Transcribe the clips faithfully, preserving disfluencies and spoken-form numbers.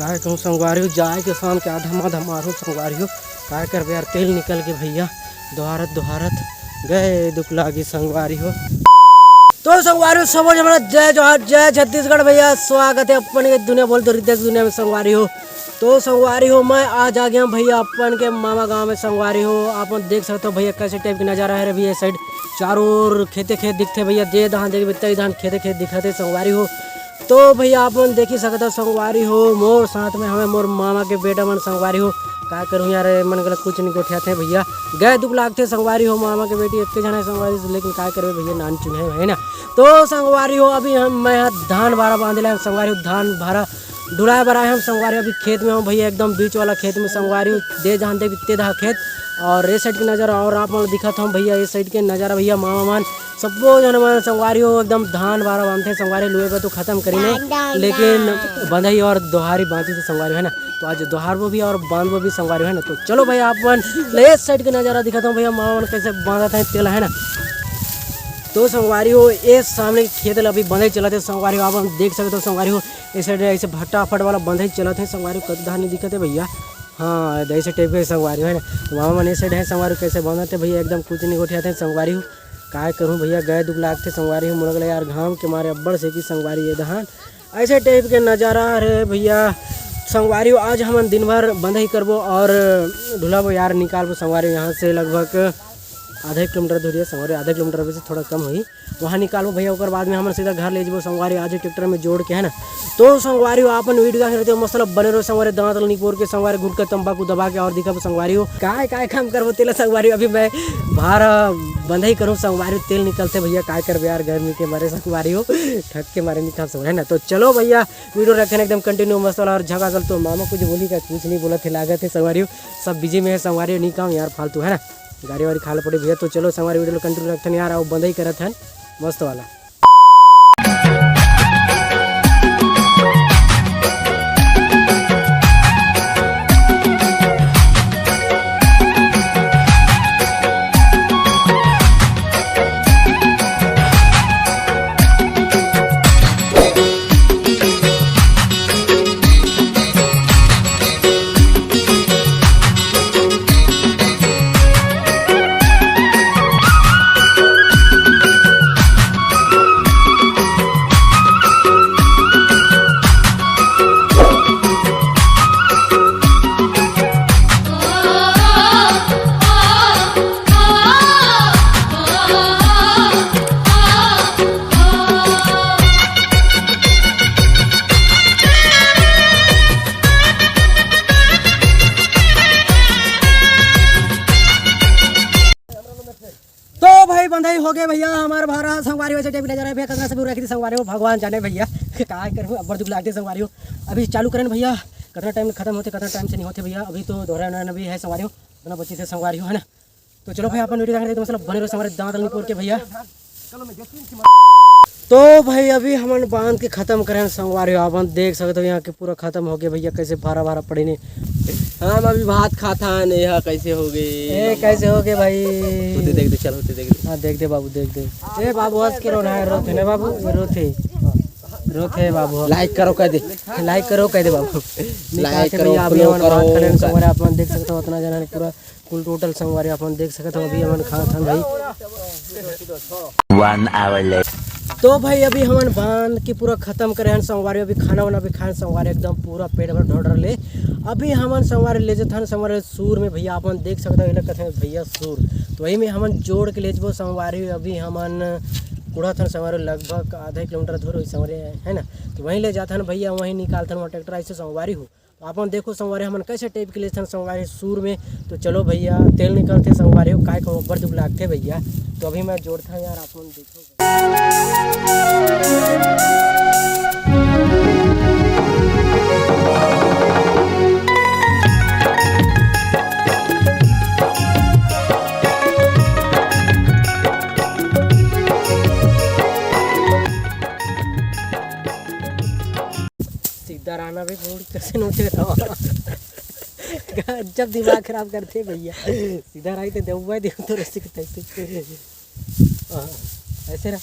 काय कहूँ संगवारी हो, जाए के शाम के आधा माधा मारू संगवारी हो। काय करबे यार, तेल निकल के भैया, दोहारत दोहारत गए दुख लागी संगवारी हो। तो संगवारी हो, सबो झन ला जय जोहार, जय छत्तीसगढ़ भैया। स्वागत है अपन के दुनिया बोल तो रितेश दुनिया में संगवारी हो। तो संगवारी हो, मैं आज आ गया भैया अपन के मामा गांव में संगवारी हो। आप मन देख सकते हो भैया, कैसे टाइप के नजारा है रे भैया। साइड चारों ओर खेते खेत दिखते भैया, जे धान देख बित्ता धान खेते खेत दिखते संगवारी हो। तो भैया आप मन देखी सकत हो संगवारी हो, मोर साथ में हमें मोर मामा के बेटा मन संगवारी हो। का करूँ यार, मन गलत कुछ नहीं गोठियाते भैया, गए दुख लागते संगवारी हो। मामा के बेटी एक जन है संगवारी से, लेकिन का करबे भैया, नान चुन है, है ना। तो संगवारी हो, अभी हम मैं यहाँ धान भारा बांधे ला संगवारी हो, धान भारा डुलाए बर आए हम संगवारी हो। अभी खेत में हूँ भैया, एकदम बीच वाला खेत में संगवारी हो, दे जहाँ देख बित्ते धा खेत। और ये साइड के नजारा और आप मन दिखत हो भैया, ये साइड के नजारा भैया, मामा मन सबो जन मन संगवारी हो एकदम धान बारा बांधथे संगवारी, लुए बर तो खत्म करीन हे, लेकिन बंधई और दोहारी बांचे थे संगवारी हो, है ना। तो आज दोहारबो भी और बांधबो भी संगवारी हो, है ना। तो चलो भाई, आप मन ले साइड के नजारा दिखाता हूँ भैया, मामा मन कैसे बांधत हैं तेला, है ना। तो संगवारी हो, ये सामने खेत ला अभी बंधई चलत हे संगवारी हो, आप मन देख सकते हो संगवारी हो, ये साइड ऐसे फटाफट वाला बंधई चलत हे संगवारी हो, कत धान नहीं दिखत है भैया। हाँ, ऐसे टाइप के संगवारी हो, है ना। तो मामा मन ये साइड है संगवारी हो, कैसे बांधत हे भैया, एकदम कुछ नहीं गोठियाते संगवारी हो। काय करूँ भैया, गए दुख लागथे संगवारी हो, मोला यार घाम के मारे अब्बड़ सेकी संगवारी ये धान। ऐसे टाइप के नजारा रे भैया। संगवारी हो, आज हमन दिन भर बंधई करबो और ढुलाबो यार, निकालबो संगवारी हो यहाँ से लगभग आधा एक किलोमीटर दूर है संगवारी, आधा किलोमीटर से थोड़ा कम होही, वहाँ निकालबो भैया, ओकर बाद में हमन सीधा घर ले जबो संगवारी, आज ट्रैक्टर में जोड़ के, है ना। तो संगवारी हो, आपन वीडियो देख रहे हो, मतलब बने रहो संगवारी, दांत ल निपोर के संगवारी, गुटखा तंबाकू दबा के और दिखाबो संगवारी हो, काय काय काम करबो तेला संगवारी हो। अभी मैं भारा बंधई करूँ संगवारी हो, तेल निकलते भैया, काय करबे यार, गर्मी के मारे संगवारी हो, ठक के मारे निकाल संगवारी, है ना। तो चलो भैया, वीडियो रखें एकदम कंटिन्यू मस्त वाला, और झकाझक। तो मामा कुछ बोली का, कुछ नहीं बोलत हे, लागत हे संगवारी हो, सब बिजी में है संगवारी हो, नहीं काम यार फालतू, है ना। गाड़ी वाड़ी खाल पड़ी भैया। तो चलो संगवारी, वीडियो कंटिन्यू रखथन यार, आओ बंधई करत हन मस्त वाला। तो भाई बंधई हो गए भैया हमार भारा संगवारी, वैसे टाइप नजर है भैया, कतना से दूर रखी थी संगवारी हो, भगवान जाने भैया। काय करूँ, अब्बड़ दुख लागते संगवारी हो। अभी चालू करें भैया, कतना टाइम में खत्म होते, कतना टाइम से नहीं होते भैया। अभी तो दोहरा भी है संगवारी हो, इतना बची से संगवारी हो, है ना। तो चलो भाई, अपन वीडियो देख रहे थे, मतलब बने रहो संगवारी, दांत नहीं पोर के भैया। तो भाई अभी हमन बांध के खत्म करें संगवारी हो, अपन देख सकते हो यहाँ के पूरा खत्म हो गया भैया, कैसे भारा भारा पड़े ने। हम अभी भात खात हन, यह कैसे हो गई? ए, कैसे हो गए भाई? तू दे, देख दे, चल, होते देख दे। हाँ, देख दे बाबू, देख दे। ए बाबू, हंस के रोना है, रोथे ना बाबू, रोथे, रोथे बाबू। लाइक करो कह दे। लाइक करो कह दे बाबू। लाइक करो, भैया, अभी follow हमन बात करो। करें संगवारी, आप मन देख सकते हो, उतना जना ने पूरा कुल टोटल संगवारी अपन देख सकत हो, अभी हमन खात हन भाई। One hour later। तो भाई अभी हमन बांध के पूरा खत्म करे हन संगवारी, अभी खाना वाना भी खान संगवारी, एकदम पूरा पेट भर ढोढर ले। अभी हमन संगवारी ले जथन संगवारी सूर में भैया, अपन देख सकत हो, एला कथे भैया सूर। तो वही में हमन जोड़ के ले जबो संगवारी, अभी हमन कुड़त हन संगवारी लगभग आधा किलोमीटर दूर होई संगवारी, है ना। तो वहीं ले जाथन भैया, वहीं निकालथन वहाँ ट्रैक्टर ऐसे संगवारी हो। तो आप मन देखो संगवारी, हमन कैसे टाइप के लेथन संगवारी सूर में। तो चलो भैया, तेल निकलथे संगवारी हो, काय कहूँ, अब्बड़ दुख लागथे भैया। तो अभी मैं जोड़ता हूँ यार, आप मन देखो। सीधा रहना भी मूड कैसे नोचे रहो। गजब दिमाग खराब करथे भैया। सीधा रही तो देवबा देव तो रस्सी के तैसे। हाँ, ऐसे रह।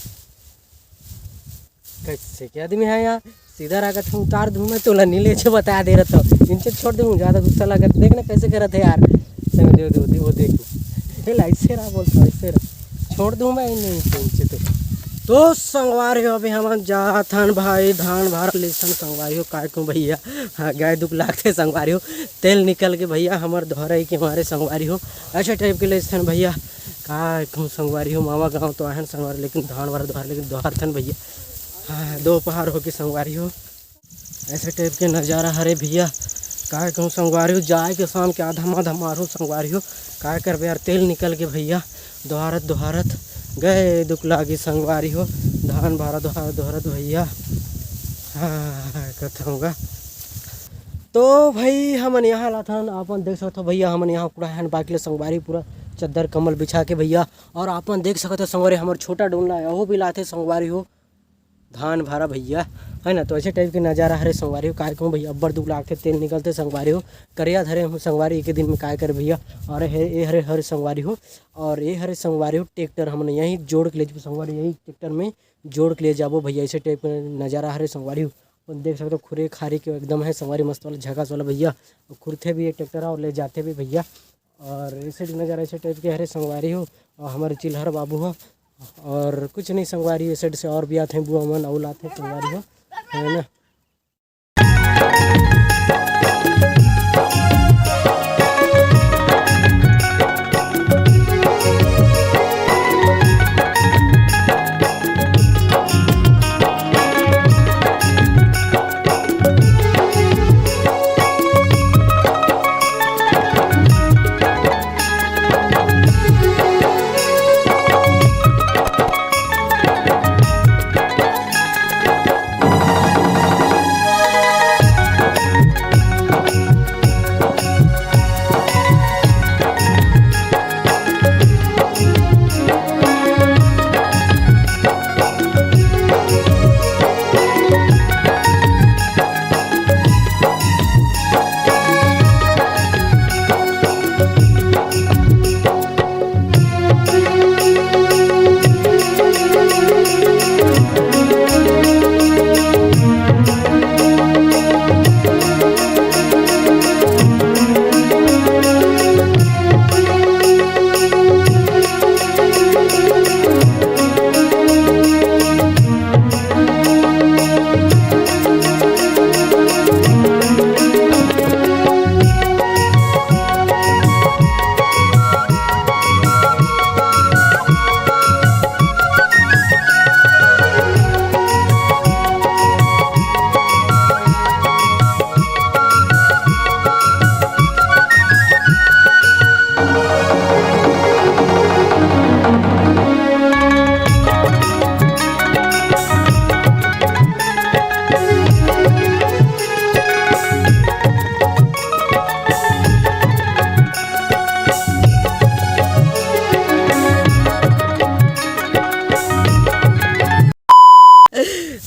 कैसे के आदमी है यार, सीधा रहा था, उतार दूँ मैं तोला, नी ले छे, बता दे रहा था, इनसे छोड़ दूँ, ज्यादा गुस्सा लगा, देख ना कैसे करत है यार। संग दे, दे, दे, वो देख, हे ला, ऐसे रहा बोलता, ऐसे रहा, छोड़ दूँ मैं, नहीं तो इनसे तो। तो संगवारी हो, अभी हमन जात हन भाई, धान भारा लेसन संगवारी हो, काय कहूँ भैया, हाँ, गाय दुख लागथे संगवारी हो, तेल निकल के भैया, हमर दोहरा ही के मारे संगवारी हो, ऐसे टाइप के लेसन भैया, काय कहूँ संगवारी हो, मामा गाँव तो आहन संगवारी, लेकिन धान भारा दोहरा, लेकिन दोहरथन भैया, हाँ, दोपहर हो के संगवारी हो, ऐसे टाइप के नजारा हरे भैया। काय कहूँ संगवारी हो, जाए के शाम के आधा माधा मारू संगवारी हो। काय करबे यार, तेल निकल के भैया, दोहारत दोहारत गए दुख लागी संगवारी हो। धान भारा दोहारत दोहारत भैया, हाँ, कथऊँगा। तो भाई, हमन यहाँ लाथन, अपन देख सकत हो भैया, हमन यहाँ कुड़ा हन बाकी ले संगवारी, पूरा चद्दर कम्बल बिछा के भैया। और अपन देख सकत हो संगवारी, हमर छोटा डोला है, ओहू भी लाथे संगवारी हो। धान भारा भैया, है ना। तो ऐसे टाइप के नजारा हरे संगवारी हो। काय कहूँ भैया, अब्बड़ दुख लागथे, तेल निकलथे संगवारी हो। करिया धरे हूँ संगवारी, एक दिन में काय कर भैया। और हे, ए हरे हरे संगवारी हो, और ए हरे संगवारी हो, ट्रैक्टर हमन यहीं जोड़ के ले जाबो संगवारी, यही ट्रैक्टर में जोड़ के ले जाबो भैया। ऐसे टाइप के नजारा हरे संगवारी हो। अपन देख सकते हो खुरे खारी के एकदम है संगवारी, मस्त वाला झकास वाला भैया। और खुरथे भी ये ट्रैक्टर और ले जाते भी भैया। और ऐसे नजारा ऐसे टाइप के हरे संगवारी हो। और हमारे चिल्हर बाबू हो, और कुछ नहीं संगवारी, ये side से और भी आथे बुआ मन, अउ लाथे संगवारी हो, है ना।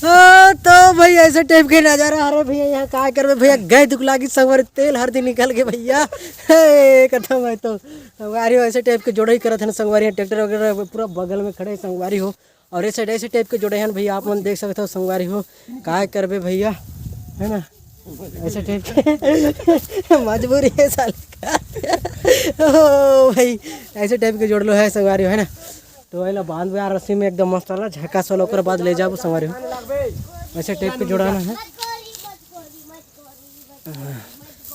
हाँ, तो भाई, ऐसे टाइप के नजारा। अरे भैया, यहाँ का करबे भैया, गए दुख लागी संगवारी, तेल हर दिन निकल के भैया। हे, खत्म है तो संगवारी हो, ऐसे टाइप के जोड़ई करत है ना संगवारी, ट्रैक्टर वगैरह पूरा बगल में खड़े हैं संगवारी हो। और ऐसे ऐसे टाइप के जोड़े हैं भैया, आप मन देख सकते हो संगवारी हो, का करबे भैया, है ना। ऐसे टाइप के मजबूरी है साले का। ओ भाई, ऐसे टाइप के जोड़ लो है संगवारी हो, है ना। तो एला बांध यार रस्सी में एकदम मस्त वाला झकास वाला, ओकर बाद ले जाबो संगवारी हो। ऐसे टाइप के जोड़ाना है,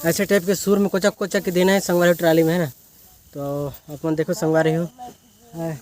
ऐसे टाइप के सुर में कोचक कोचक के देना है संगवारी हो ट्राली में, है ना। तो अपन देखो संगवारी हो, है,